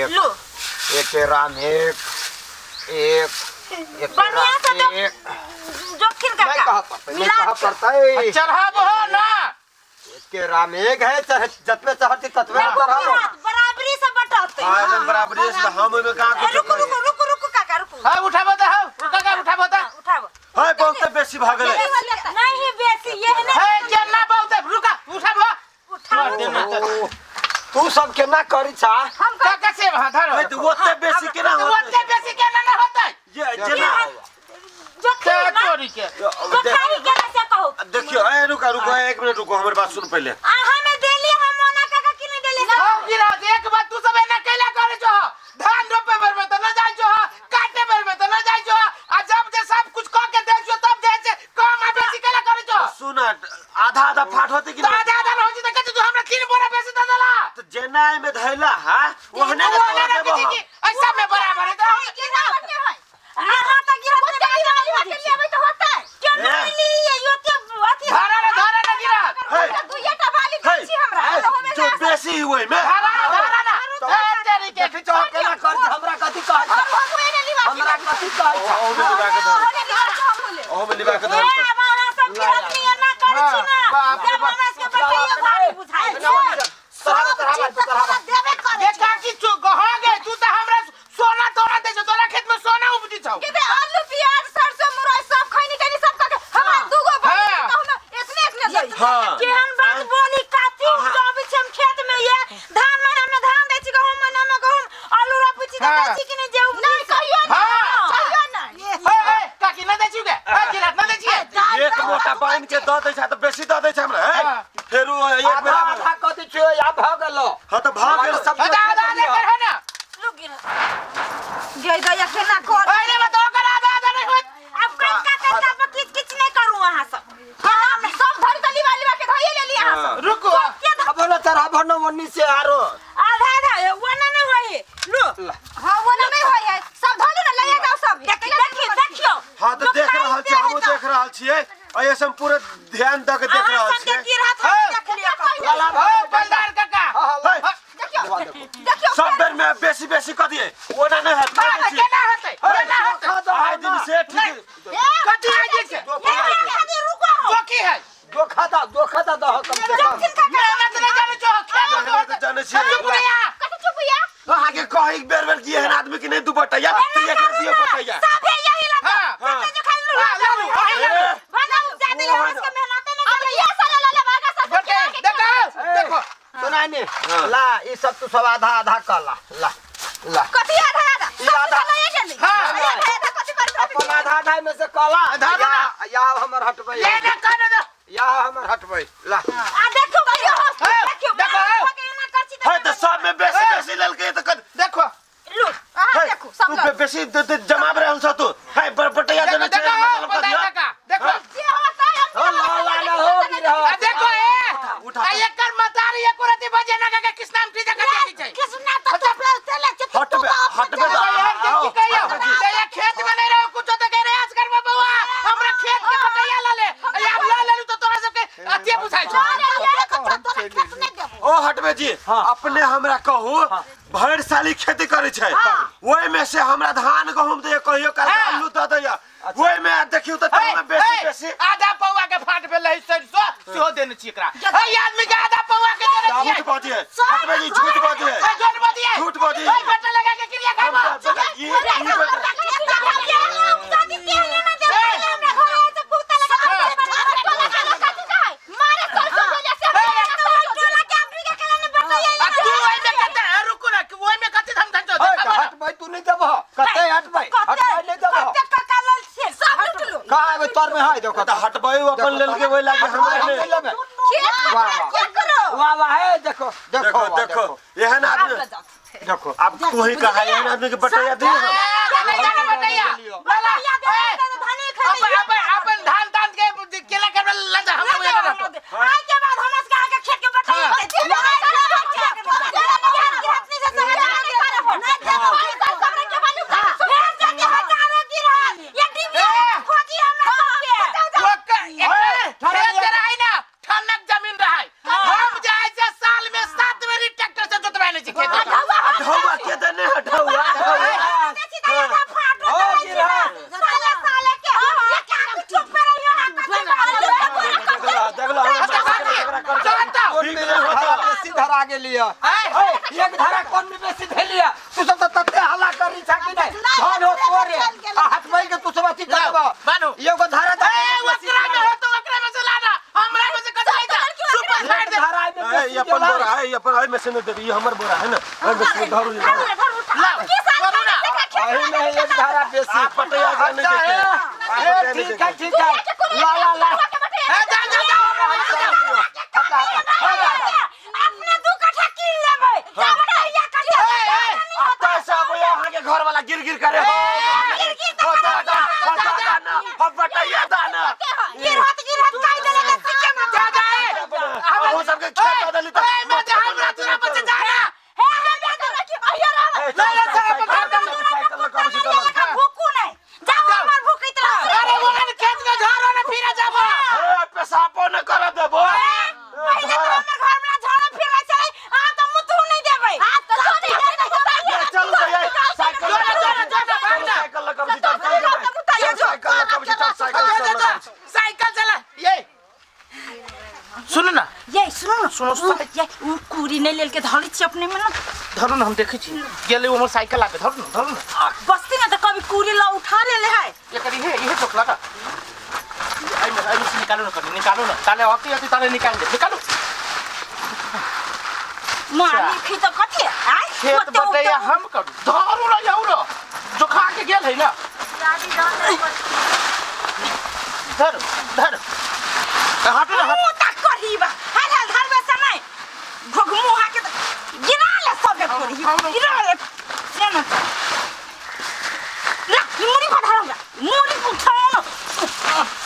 एक लो एक राम एक एक एक बढ़िया राम से दो एक जोखिम नहीं काका कहा पड़ता नहीं मिला कहा पड़ता है चढ़ाबो हो ना के राम एक है चाहे जतवे चाहती ततवे देखो चढ़ाओ गिरत, बराबरी से बटत हाँ एकदम बराबरी से हम ओहिमे कहाँ ए, कुछ रुको रुको रुको रुको काका रुको हाँ उठाबो तो हो रुका का उठाबो तो हाँ, उठाबो है बहुत बेसी भऽ गेलै नहीं बेसी ये है ना हे केना बहुत रुका उठाबो उठाओ ओ, तू सब केना करी छा हम काका से हां धरो है तऽ ओते बेसी केना होतै ओते बेसी केना ना होतै ये जेना जोखिम ते ना चोरी के जोखाई के ना से कहो देखियो ए रुका रुका एक मिनट रुको हमर बात सुन पहिले अहाँ में देली हम ओना काका की नहीं देली हम गिरा एक बार तू सब एना कैला करे जो धान रोपे बेर में त न जाय जो काटे बेर में त न जाय जो आ जब जे सब कुछ क के दे जो तब जे से कम आ बेसी कैला करे जो सुन आधा आधा फाट होते कि तो आधा आधा हो जी त कहते तू हमरा तीन बोरा बेसी दे देला तो जेना एमे धैला हा ओहने ने वो तोरा ना देबो किसी हम की ऐसा में बराबर है तो हम अहाँ त गिरत नहीं के लिए तो होता है क्यों ए। नहीं ली ये योते अथी धरा ना धरा ना गिरत हे, दुइया बाली हे, छी हमरा तो हमें जो बेसी हुए में धरा ना धरा ना ए तेरी के देखी चो केना कर छी, हमरा कथी कहै छा हमरा कथी कहै छा ओहो में लिबा के धर ओहो में लिबा के ए धर अब अहाँ सब गिरत नहीं ना करै छी ना बाप रे जब बाप। हमरा सबके बटैयो भारी बुझाइ छै चढ़ावा चढ़ावा चढ़ावा देबे करै ये काकी चु गहा गे तू त हमरा सोना तोरा दे छौ तोरा खेत में सोना उपजी छौ के आलू प्याज सरसों मुरई सब खैनी तैनी सब खा के हमरा दूगो हाँ। बहिन कहू ना एतने एतने दै हाँ केहन बात बोली काथी उपजाबै छी हम खेत में ये धान महीना में धान दै छी गहूम महीना में गहूम आलू रोपै छी तऽ दै हाँ। छी कि नहि जे उपजै नहीं कहियो ना हाँ। कहियो ना ए ए काकी न दै छियौ गे ए गिरत न दै छियै एक मोटा बांध के दऽ दै छै तऽ बेसी दऽ दै छै हमरा हे हाँ। फेरू एक आधा बेर आधा कथी छियो या भऽ गेलो हाँ तऽ भऽ गेल सब आधा आधा दे कर है ना लू गिरत गई दैया केना कर अरे बताओ कर आधा आधा नहीं होत आब कनिका कनिका पर किच किच नहि करू अहाँ सब हम सब धरी त लिबा लिबा के धइए लेली अहाँ सब रुको अब न चढ़ाबो न ओन्नी से आरो आधा आधा ओना नहि होइ लू हां वो ना नहीं होय है सब धलू ना ले जाओ सब देखियो देखियो देखियो हाँ तऽ देख रहल छियै हमहूँ देख रहल छियै एहि से हम पूरा ध्यान दऽ के देख अहाँ रहल सबके छियै गिरत हम देख लिअ कतौ। ला ला ओ बलदार काका हाँ, हाँ, ला। हे, देखियो देखियो सब बेर में बेसी बेसी कऽ दियै ओना नहि हैत हाँ, नहि बेसी केना होतै केना होतै आइ दिन से ठीक कथी है जे छै रुको जोखी है धोखा दा धोखा दा दहो कम से कम जोखिम काका मेहनत नहीं जाने छो खेत में मेहनत जानै छियै। चुप रहिया कथी चुप या अहाँके कही बेर बेर कि एहन आदमी के नहि दू बटैया तऽ एकरे दियौ बटैया साफे यही लगा हाँ, हाँ। जो खाली लू हाँ, लालू, वही लालू। बनाऊ ज्यादा वो इसका मेहनत नहीं अब ये साला ले भागा सब बटे देखो देखो सुनाई नहीं ला ई सब तू सब आधा आधा कर ला ला ला कथी आधा आधा ई सब आधा। तो ले गेली हाँ। आधा आधा कथी कर अपन आधा आधा में से कला धरू ना। या हमर हटबै ले ना कर दो या हमर हटबै ला आ देखो कहियो हाँ, देखियो देखो। एना कर छी है तऽ सब में बेसी बेसी लेलकै तऽ कद देखो लू अहाँ है, देखो सब तू लऽ बेसी जमाब रहल छ तू है बटैया देखो देने छै देखो मतलब कऽ बलदार दियौ काका देखो जे होता है हाँ, ला ला ला हो गिरह आ देखो ए उठा। आ एकर मतारी एको रति बजे ना काका कृष्णा हम ठीक जगह देखी छै कृष्णा तो तू चले छै तू हटबे हटबे तो यार के की कहियो ते ये खेत में नहीं रहो कुछ तो कह रहे आज करबा बउआ हमरा खेत के बटैया ला ले आ आब ला लेलु तो तोरा सबके अथिए बुझाइ छौ तोरा खेत नहीं देबो ओ हटबे जी अपने हमरा कहू भरि साली खेती करै छै ओहि में से हमरा धान गहूम दे कहियो काल हाँ। आलू दऽ दैया ओहि में देखियौ तऽ तहन बेसी हे, बेसी आधा पौआ के फाट भेल रही सरिसो सेहो देने छी एकरा हे आदमी के आधा पौआ के देने झूठ छियै बाजिए हटबे जी झूठ बाजिए हे, झूठ बजिए झूठ बजिए। ओइ बेटा लगा के क्रिया खाबो हमरा बेटा ई ई बेटा आ तू ओइ में कते हे, रुकू ना ओइ में कते धम धम छौ है, तऽ हटबै तू नहीं देबह कते हटबै हटबै नहीं देबह कहाँ एबै तर में है देखो तऽ हटबै अपन लेलकै ओहि लागे हमरा हम नहि नहीं लेबै वाह वाह हे देखो देखो देखो वाह, देखो एहन आदमी देखो अब तू ही कहा एहन आदमी के बटैया दी हम नहीं जाने बटैया लाला ए, अपन अपन अपन धान तान के केला करबे लजा हम ओइ ना रहतो खेत रहै ना ठनक जमीन रहै हम जाइ छै साल में 7 बेरी ट्रैक्टर से जोतबै नै छी खेत ढौआ के देने लिया एक धारा कोन में बेसी भेलिया तू सब त तते हल्ला करी छा कि नहीं धन हो तोरे आ हाथ मार के तू सब अथी करबा बान्हू। एगो धारा ए ओकरा में हो तो ओकरा में से लाना हमरा में से कथी जा सुपर फाड़ दे धारा में ए, ई बेसी अपन गेलै। बोरा है ई अपन एहि में से नहीं देबी ई हमर बोरा है ना एहि में से धरू ई धरू। लाओ करू ना एही में एक धारा बेसी आ पटैया के नहीं अच्छा, देखे ए, आ ए, पटैया नहीं ठीक है देखे ठीक है ला ला ला ए जा जा जा अपने दू कट्ठा कीन लेबै बटैया कट्ठा तो सब यहाँ के घर वाला गिर गिर करे हो गिर गिर हो दादा हो दादा ना हो बटैया दाना गिरहत गिरहत काई देले के सिक्के में जा जा ए अहू सबके खेत दली त ए मैं जा हमरा तोरा पर जा ना हे हे बेटा रखी अहिया रह ले ले चल अपन घर साइकिल साइकिल लगा छी चल भूखू नहीं जाओ हमर भूखित रह अरे वो खेत में झाड़ो ना फिरा जाबो ए पेशाबो न कर देबो पहिले तो हमर घर में झाड़ा फिरै छलै आ त मुतू नहीं देबै आ त ए, चल तो ये साइकिल जो ना जो ना जो ना भाग ना साइकिल लगा छी चल चल साइकिल लगा छी चल साइकिल जा जा चल साइकिल चला ये सुन ना ये सुनो ना सुनो, सुनो। ये उ कुरी नहीं लेल के धरी छी अपने में ना धरू ना हम देखै छी गेलै उमर साइकिल आके धरू ना धरू ना आ, बस्ती ना त कभी कुरी ला उठा ले ले है एकर इहे इहे चोक लगा आई में आई से निकालो ना कनी निकालो ना ताले आती आती ताले निकाल दे निकालो माली खी त कथी आय खेत बटैया हम करू धरू ना जाऊ ना जो खा के गेल है ना धरू धरू हटू ना हट मुंह तक करही बा हाल हाल धरबे से नहीं घोघ मुंह के त गिरा ले सब करही गिरा ले से ना ला ई मुड़ी पर धरम मुड़ी उठाओ ना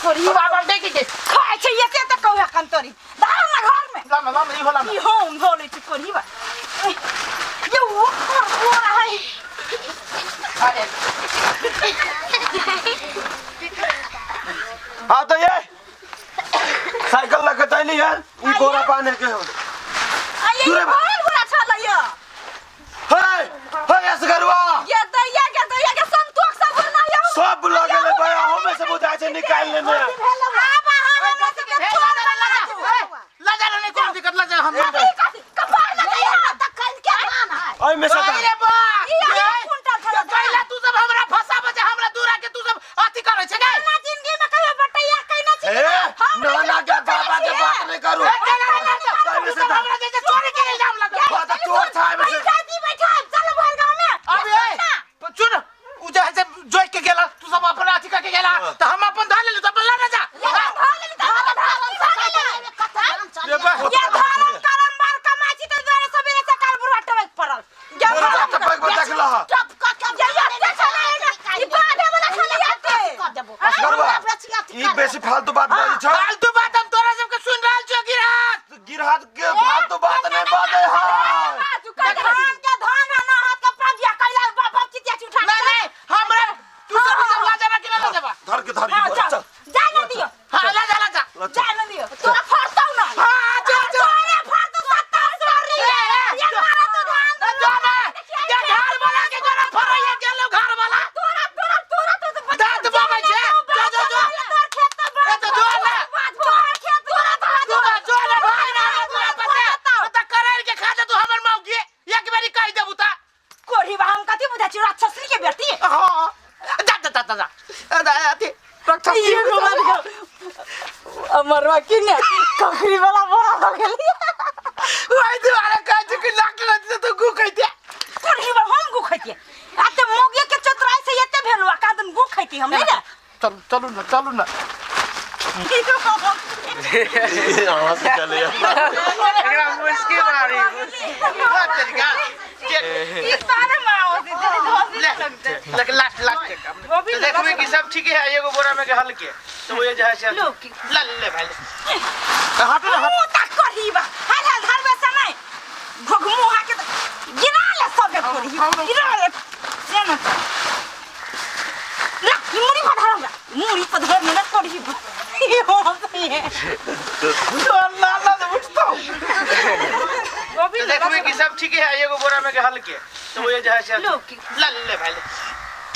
करही बा बाबा देख के खाय छै एते त कौआ कंतरी धर ना घर में लामा लामा ई होला ई होम बोले छै करही बा ये वो हो रहा है अरे हां तो ये साइकिल लगा तैली है ई बोरा पाने के हो आ ये दूरे बा। भरल बुरा छल ये हे हे असगरवा ये दैया के दैया के संतोष सब ना ये सब लगल है भैया हमें से बुझाय छै निकाल लेने आब अहाँ हमरा सबके चोर बना दू। ला जा नहीं कोन दिक्कत ला जा हम कपार लगैया त कल के धान है एहि में से अरे बा ई अहाँ कुंटल छल धान। कैला तू सब हमरा फंसा बचे हमरा दूरा के तू सब अथी करै छै गै ना जिंदगी में कहियो बटैया कहिना छी ए ना ना के बाबा के बात नहीं करू तू सब हमरा जैसे चोरी के इल्जाम लगा बात चोर था एहिमे से बैठा दी बैठा चल भर गांव में अब ए सुन उ जे है से जोइक के गेला तू सब अपन अथी करके गेला त हम अपन धान लेलु त अपन ला ना जा ये धान लेली त हमरा धान धान ये बा ये धान करम बार कमाई छी त द्वारे सबेरे सकाल बुढ़वा टबक पड़ल ये बोरा धान टपक पर देख लह ये ये छला ई बाधे वाला छला जाते असगरवा ई बेसी फालतू बात बाजै छ फालतू बात हम तोरा सबके सुन रहल छियो गिरहत गिरहत के फालतू बात नहीं बाजै है धान के धान है ना हाथ के पगिया कैला बाबा चितिया उठा नहीं नहीं हमरा तू सब सब ला जाबा कि ना ला जाबा धर के धर ई हां बोरा चल चल जा ना दियो हां ला जा ला जा जा ना दियो तोरा फड़तौ ना हां जा जा तोरे फड़तौ सत्तर सॉरी ये मारा तू धान जो ना जे घर वाला के जोरा फरैया गेलो घर वाला तोरा तोरा तोरा तो दांत बाबै छै जो जो जो तोर खेत तो ए तो जो ना तोर खेत तोरा धान तू ना जो ना भाग ना रे तोरा पते त करैल के खा जा तू हमर मौगी एक बेरी कहि देबू त कोढ़ी बा हम कथी बुझा छी राक्षसी के बेटी हां जा जा जा जा अथी रक्षा अमरवा की ने ककरी वाला बोरा हो गेली वही दुआरे कहै छै कि लाख लग तो गु कहि दे कोढ़ी बा हम गु खैतिए आ ते मोगिया के चतुराई से एते भेलु आ कादन गु खैती हम नहीं ने चलू चलू ना चलू ना यहाँ से चले एकरा मुश्किल मारी तरीका ई तारे माओ से ले लेकिन लास्ट लास्ट के काम तो देखबे कि सब ठीक है एगो बोरा में के हल्के तो वो जे है से लो की ला ले भाई ले हटू ना हट मुंह तक करही बा हाल हाल धरबे से नहीं घोघ मुंह के त गिरा ले सब करही गिरा ले से ना ला ई मुड़ी पर धरम मुड़ी पर धर ना करही बा ई हो सही है तो ला ला तो उठतो तो देखबे कि सब ठीक है एगो बोरा में के हल्के तो वो जे है से लो की ला ले भाई ले